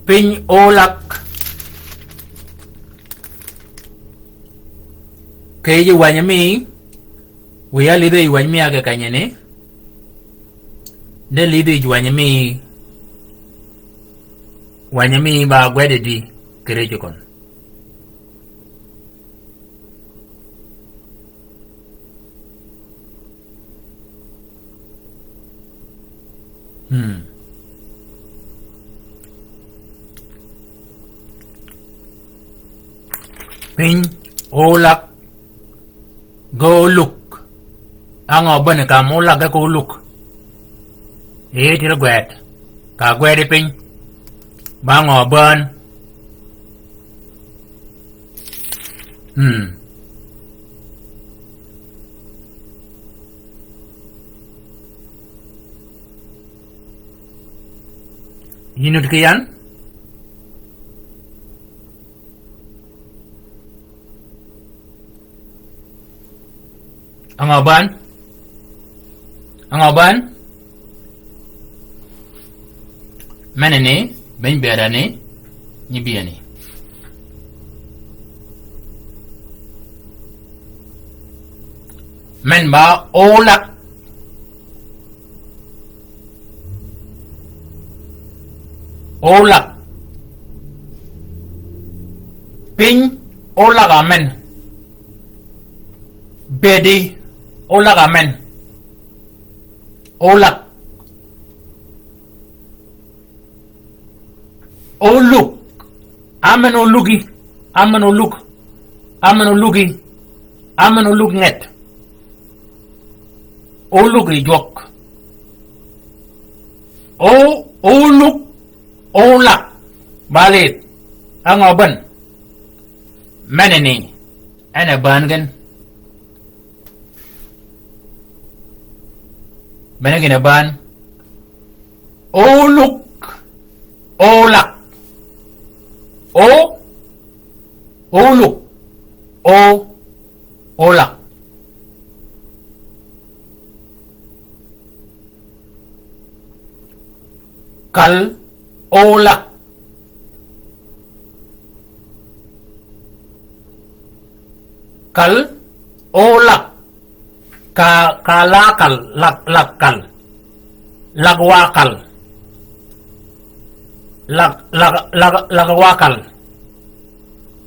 Piny, o, lak. Kì yij wänyi mi, wiya lidhi yij wänyi mi a kì kenyani. De lidhi yij wänyi mi, wänyi mi ba gwed di kì rëcci kon. Hmm. Piny, olak, ge oluk. Á ngø bäni ka mø olak ge ka oluk? Ee, tïr gwed. Ka gwed piny. Ba ngø bän? Hmm. Yïn nut ki yan? Á ngø bän? Á ngø bän? Menani, beny bera ni, nyi bia ni. Men ba olak. Olak. Piny olak amen. Bedi olak amen. Olak. Oluk. Amen olugi. Amen oluk. Amen olugi. Amen oluk nget. Oluk i jwøk. O, oluk, olak. Ba lidh. Á ngø bän? Menani. En a bän gen. Bene gïn a bän. Oluk, olak. O, oluk. O, olak. Kal, olak. Kal, olak. Ka, ka la kal, lak, lak kal. Lak wa kal. Lak, lak, lak, lak wa kal.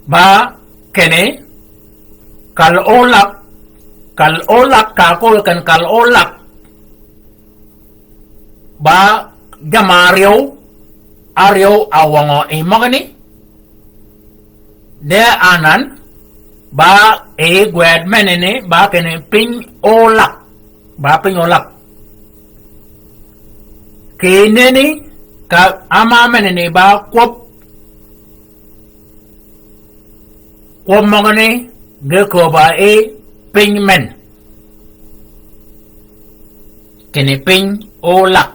Ba, kene, kal olak, kal olak, ka kol ken kal olak. Ba jamm-a áryew, áryew a wøngø yi møgani. De anan, ba e gwed menani, ba kinni piny olak, ba piny olak. Kineni, ka áma menani ba kwøb, kwøb møgani ge köbb-a yi piny men. Kinni piny olak.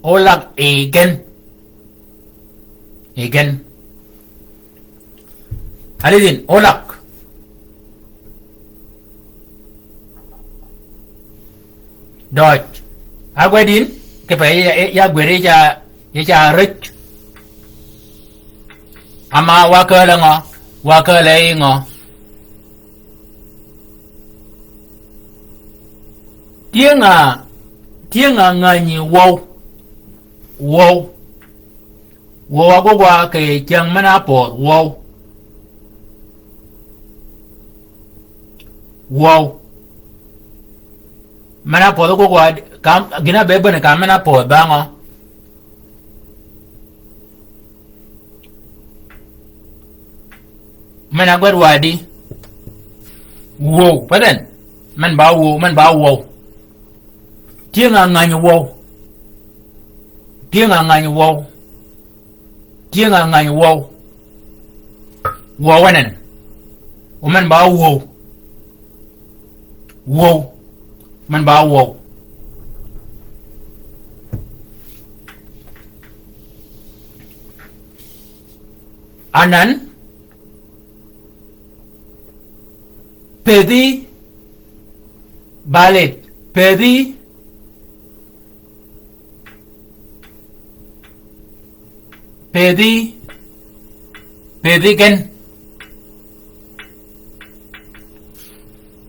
Olak yi gen. Yi gen. Alidin, olak. Døj. Ágwedin, kipe ya, ya, ya gwed yi ca, yi ca rëj. Ama wa kääl ngø, wa kääl yi ngø. Tyëng-a, tyëng-a ngänyi wøw. Wøw. Wøw-a ágwøg wa kì cyäng men-a ápödh, wøw. Wøw. Men-a ápödh ágwøg wa, ka, gïn-a be bäni ka men-a ápödh ba ngø? Men-a ágwed wa di? Wøw, pa then. Men ba wøw, men ba wøw. Tyëng-a ngänyi wøw. Tyëng-a ngänyi wøw. Tyëng-a ngänyi wøw. Wøw enen. O men ba wøw. Wøw. Men ba wøw. Anan, pëthi, ba lidh, pëthi, pëthi, pëthi gen.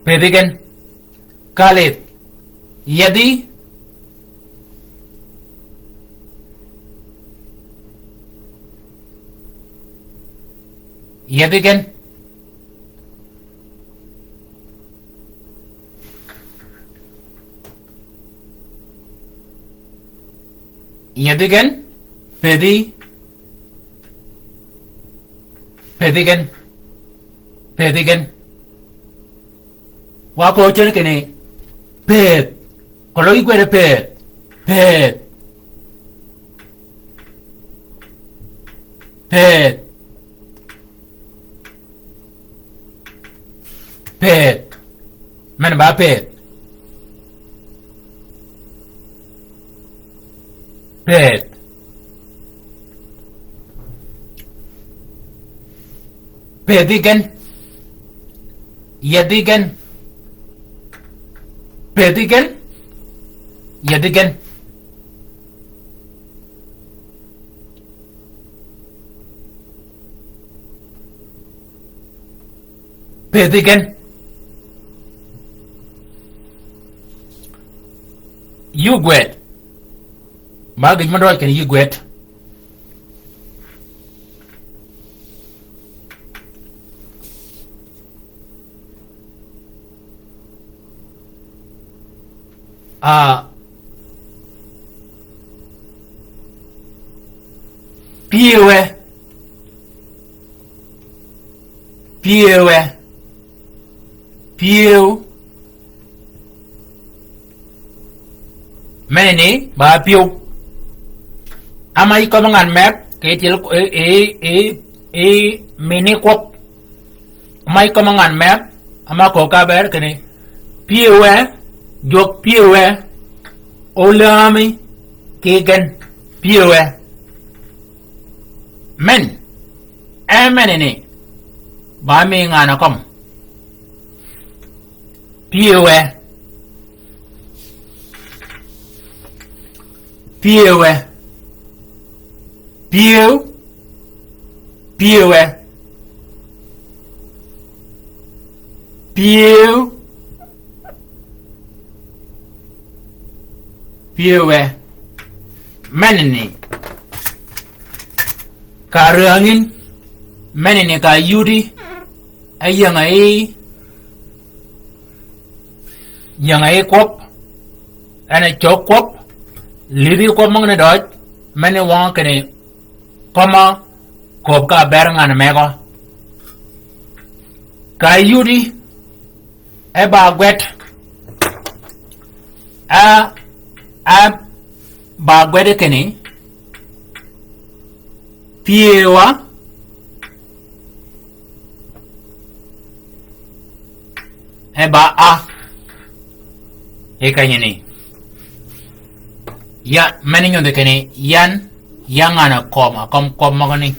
Pëthi gen. Ka lidh. Yedhi. Yedhi gen. Yedhi gen, pëthi, pëthi gen, pëthi gen. Wa köög cen kinni pëth. Keløg yi gwed pëth. Pëth. Pëth. Pëth. Men ba pëth. Pëth. Pëthi gen. Yedhi gen. Pëthi gen. Yedhi gen. Pëthi gen. Yï gwed. Ba gïj mø døøj kinni yï gwed. A, pyëwe. Pyëwe. Pyëw. Menani ba pyëw. Ama yï kømmi ngan meg, kì tyel, e, e, e, e, mini kwøb. Ama yï kømmi ngan meg, ama köög ka bër kinni. Pyëwe, jwøk pyëwe, oläämi, kì gen, pyëwe. Men, e menani, ba mi ngan-a kømm. Pyëwe. Pyëwe. Pyëw. Pyëwe. Pyëw. Pyëwe. Menani. Ka rängi. Menani ka yudi. E ying-a yï. Ying-a yï kwøb. En a cög kwøb. Lïdhi kwøb møgani døøj. Meni wøng kinni. Kømmi kööb ka bër ngan megø. Ka yudi. E ba gwed. A, a ba gwed kinni. Pyëwa. E ba a. E kenyani. Ya, meni nyudhi kinni, yan, ya ngan-a kømmi, kømmi, kømmi møgani.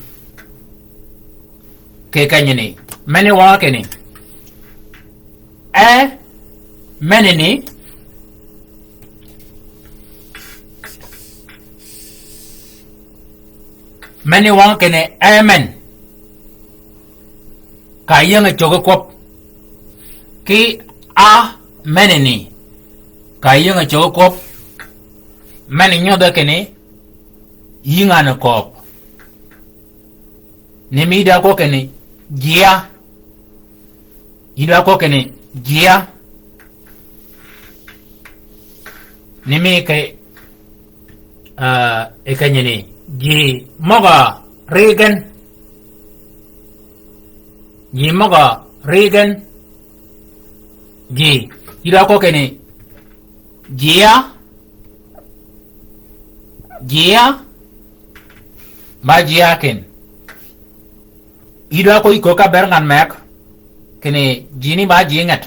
Kì kenyani. Meni wøng kinni. E, menani. Meni wøng kinni, e men. Ka ying-a cöggi kwøb. Kì a menani. Ka ying-a cöggi kwøb. Meni nyudhi kinni. Yï ngan-a kööb. Ni mi da köög kinni jia. Yï da köög kinni jia. Ni mi ke, ah, e kenyani ji møg-a ri gen. Ji møg-a ri gen. Ji. Yï da köög kinni jia. Jia. Ba jia ken. Yï dwa ko yï köög ka bër ngan meg. Kinni jini ba ji nget.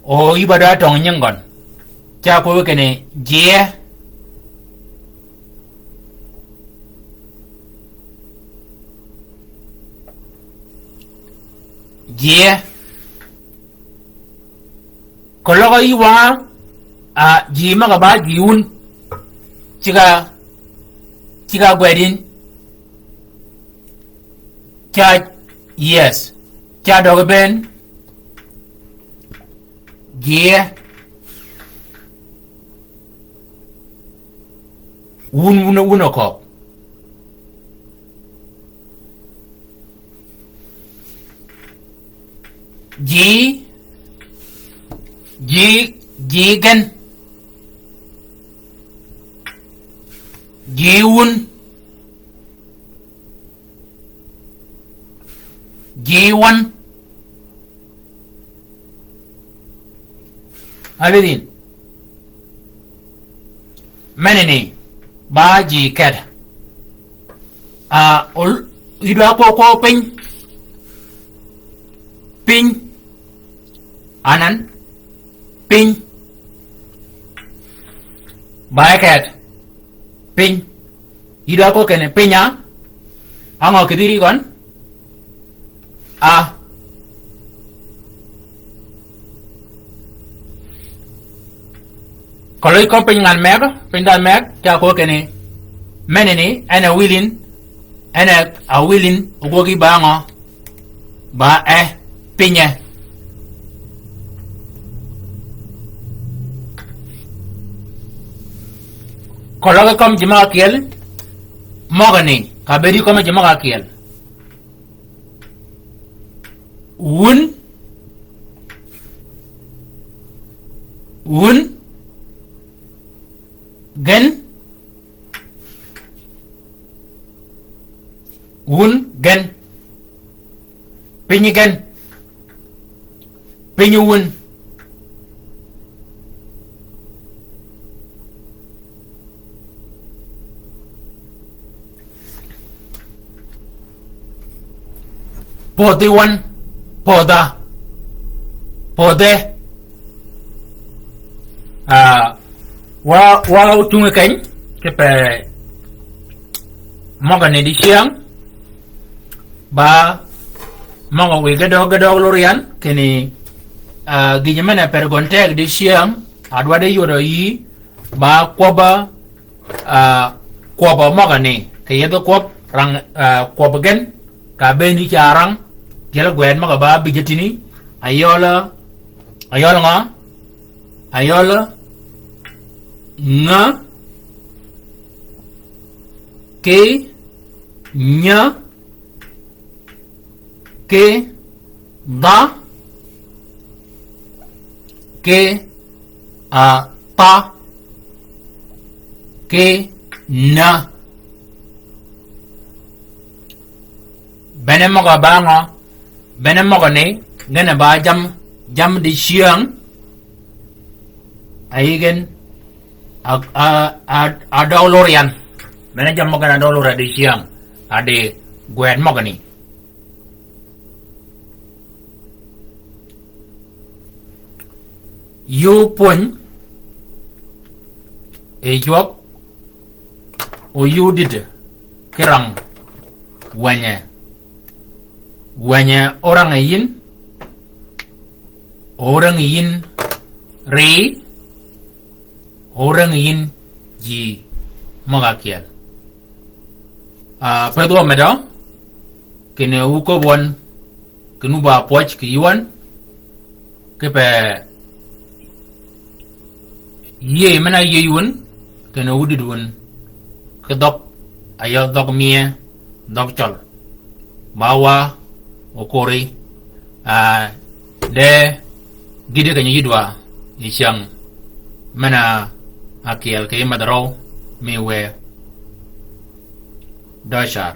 O yï ba dwa tøng nying gøn. Ca ko kinni jie. Jie. Keløg yï wang, a, ji møg-a ba ji wun. Cigg-a, cigg-a gwed yïn. Ca, yes. Ca døgi bënn. Jie. Wun, wun, wun okööb. Ji, ji, ji gen. Ji wun. Ji wan. Abidin. Menani ba ji ked. A, ol, idwa ko ko piny. Piny. Anan. Piny. Ba ked. Piny. Idwa ko kene piny a. Ang'o kidhiri kon? A. Koloj ko piny ngan meg, piny dal meg, ca ko kene. Meneni, en a wilin, en a wilin, ugogi ba ng'o? Ba e, pinye. Koløg kom ji møg-a kyel, møgani, ka bedi kom ji møg-a kyel. Wun, wun, gen, wun gen. Piny gen. Piny wun. Podhi wan. Podha. Podhe. Ah, wa, wa utunge keny, kipe møgani dicyäng, ba møgø wi ge døg, ge døg luryan, kini, ah, gïjø men-a per gøn teg dicyäng, adwaddi yodø yï, ba kwøbb-a, ah, kwøbbø møgani, kì yethi kwøb, rang, ah, kwøb gen, ka beni ca rang, gïl gwed møg-a ba bïjjø tïni, ayøl, ayøl ngø, ayøl, ngø, ki, nyø, ki, dha, ki, a, tha, ki, nä. Bene møg-a ba ngø? Bene møgani, gene ba jam, jam dicyäng, a yï gen, a, a, a, a døg luryan. Bene jam møgani a døg luryan dicyäng, a di gwed møgani. Yuu pwöny, e ywøg, o yuu dïdø, ki rang, wenye. Wenye orang yïn, orang yïn ri, orang yïn ji møg-a kyel. Ah, pedh wø medø, kine wu köbb wøn, kine wu ba pwøj kì yï wøn, kipe yïëy men-a yïëy wun, kene wu dïd wun, ki dhøg, ayø dhøg mie, dhøg cøl. Ba wa, okori, a, de, gïddi kenyi yïdwa, yi cyäng, men-a, akyel kì yï medh røw, mi we, dø car.